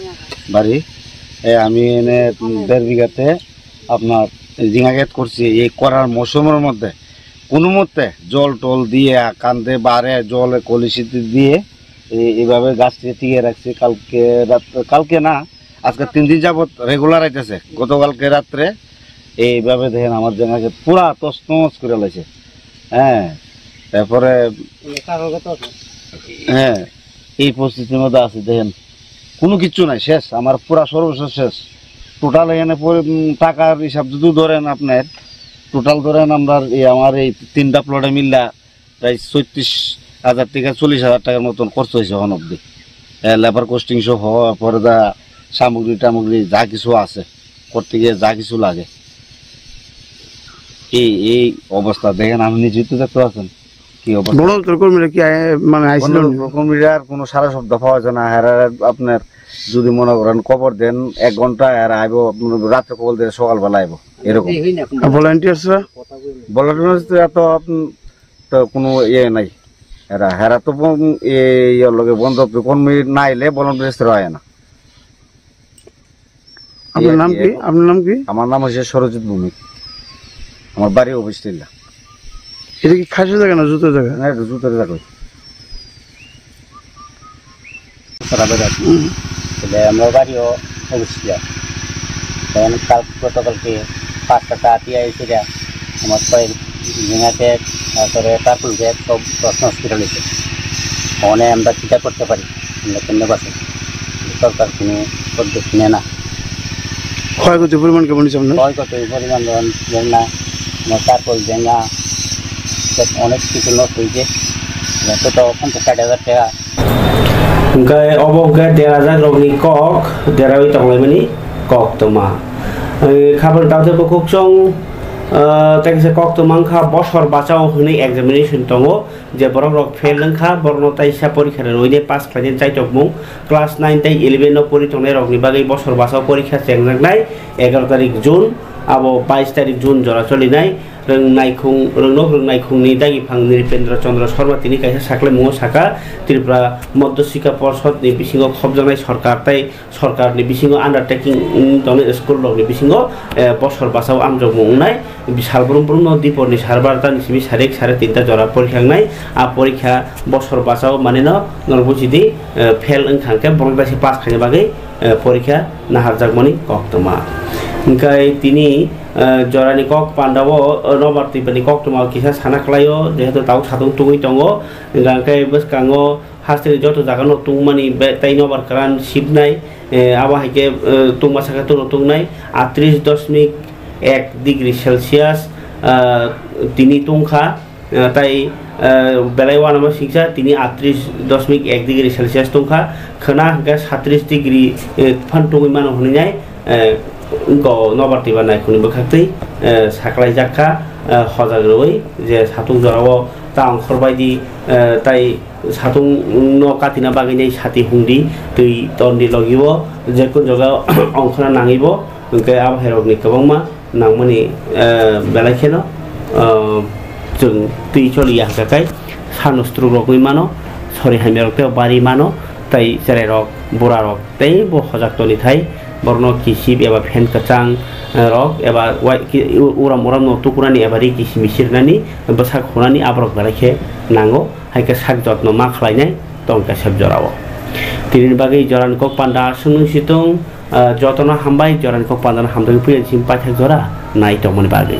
bari. এ, আমি এনে দেড় বিঘাতে আপনার ঝিঙা ক্ষেত করছি। এই করার মৌসুমের মধ্যে কোনো মতে জল টল দিয়ে, কান্দে বারে জলে কলসিতে দিয়ে এই, এইভাবে গাছটি টিকিয়ে রাখছি। কালকে রাত, কালকে না, আজকে তিন দিন যাবত রেগুলার আইতেছে। গতকালকে রাত্রে এইভাবে দেখেন আমার ঝিঙা ক্ষেত পুরা তছনছ করে লাইছে। হ্যাঁ, তারপরে, হ্যাঁ, এই পরিস্থিতির মধ্যে আছি। দেখেন, কোনো কিচ্ছু নাই, শেষ। আমার পুরা সর্বস্ব শেষ। টোটাল এখানে পরি-, উম, টাকার হিসাব যদি ধরেন আপনার, টোটাল ধরেন আমরা এই, আমার এই তিনটা প্লটে মিললা প্রায় ছত্রিশ হাজার টাকা, চল্লিশ হাজার টাকার মতন খরচ হয়েছে এখন অবধি। এ, লেবার কস্টিং সহ হওয়ার পরে যা সামগ্রী টামগ্রী যা কিছু আছে, করতে গিয়ে যা কিছু লাগে। এই, এই অবস্থা দেখেন, আপনি নিশ্চিত দেখতে পাচ্ছেন কি অবস্থা। বন দপ্তর কর্মীরা কি আয়-, মানে আইছিল বন না? দপ্তর কর্মীরা আর কোনো সারা শব্দ পাওয়া যায় না। এরা আপনার যদি মনে করেন খবর দেন এক ঘন্টা, এরা আইবো, আপনার রাত্রে খবর দিলে সকালবেলা আইবো, এরকম। আর volunteersরা? Volunteersরা তো আপন-, তো কোনো ইয়ে নাই। এরা, এরা তো বন-, এই ইয়ের লগে বন দপ্তর কর্মী না আইলে volunteersরা হয় না। আপনার নাম কি? আপনার নাম কি? আমার নাম হচ্ছে সরজিৎ ভৌমিক। আমার বাড়ি অফিস টিল্লা। এটা কি খাসের জায়গা না জুতোর জায়গা? না, এটা জুতোর জায়গা। তারা বেড়ায়। হুম। তাহলে আমরা বাড়িও অফিস টিল্লা। তখন কাল, গতকালকে পাঁচটা চা দিয়ে এসে আমার কয়েক ঝিঙা ব্যাগ, তারপরে কার্টুন ব্যাগ সব দশ মাস ফিরে নিতে। অনে আমরা চিন্তা করতে পারি, আমরা কেমনে বাঁচি? সরকার কোনো পদক্ষেপ নেয় না। ক্ষয়ক্ষতির পরিমাণ কেমন হয়েছে আপনার? ক্ষয়ক্ষতির পরিমাণ ধরেন, ধরেন না, আমার কার্টুন, ঝিঙা, সব অনেক কিছু নষ্ট হয়েছে। তো, তো পঞ্চাশ ষাট হাজার টাকা। Hingke obo hingke dera jak rokni kok, derawi tonglaimani koktwma. Eh, khabang tangtwi bukhuk chwng, eh, tei kaisa koktwma wngkha bosor bachao hwnwi examination tongo, je borok rok fail wngkha, borokno taisa porikha rwui pass khlainani chaitokmung. Class nine tei eleven o pori tongnai rokni bagwi bosor bachao porikha chengjaknai egaroh tarik June, abo bais tarik June jora cholinai. Rwngnaikung, rwngnok rwngnaikungni dagiphang Nripendra Chandra Sharma tini kaisa saklaimungo saka, Tripura Madhya Sikha Porshod ni bisingo khopjaknai sorkar tei sorkar ni bisingo undertaking wng tongnai school rok ni bisingo, eh, bosor bachao amjokmung wngnai, sal brum brum no dipor ni sar barta ni simi sarik sare tinta jora porikha wngnai. A porikha bosor bachao manwi no norok buji di, eh, fail wngkha hwnkhe borok bai se pass khaina bagwi, eh, porikha naharjakmani koktwma. Hingkhe tini, eh, jorani kok pandao, eh, Nobar Tripurani koktwma kisa sana kwlaio, jehetu tabuk satung tungwi tongo, hingkhe bwskango hasteni joto jagano tungmani be-, tei Nobar kwran sibnai, eh, abo hai khe, eh, tungma saka tungno tungnai, atris doshmik ek degree Celsius, eh, tini tungkha. Eh, tai, eh, belai uanama singsa tini atris doshmik ek degree Celsius tongkha, khwna hwnkhe satris degree, eh, phan tongwi mano hwnwi nai, eh, wngkha o Nobar Tripura naikhungni bwkhaktwi, eh, saklaijak kha, eh, hojak rwui je satung jorao ta ongkhor bai di, eh, tai satung no katina bagwi nai sati hung di, twi ton di logi o, je kun jaga ongkhorna nangwi bo, hwnkhe abo hai rokni kwbangma nangmani, eh, belai kheno, eh, chwng twi choli ya hwnkha khe sano struk rok wngwi mano, sori hamya rok tei bari mano, tei cherai rok, bura rok tei bo hojak toni thai borokno kisip eba phen kwchang, eh, rok eba wai-, ki-, u-, uram uram no tukurani eba ri kisim sirnani bwsak hunani aborok belai khe nango, hai khe sak jotno ma khlainai tong khe sep jorao. Tini bagwi jorani kok panda aswk nung si tong. Ah, jotono hambai, jorani kok pandano hamjagwi puya chini paithak jora nai tongmani bagwi.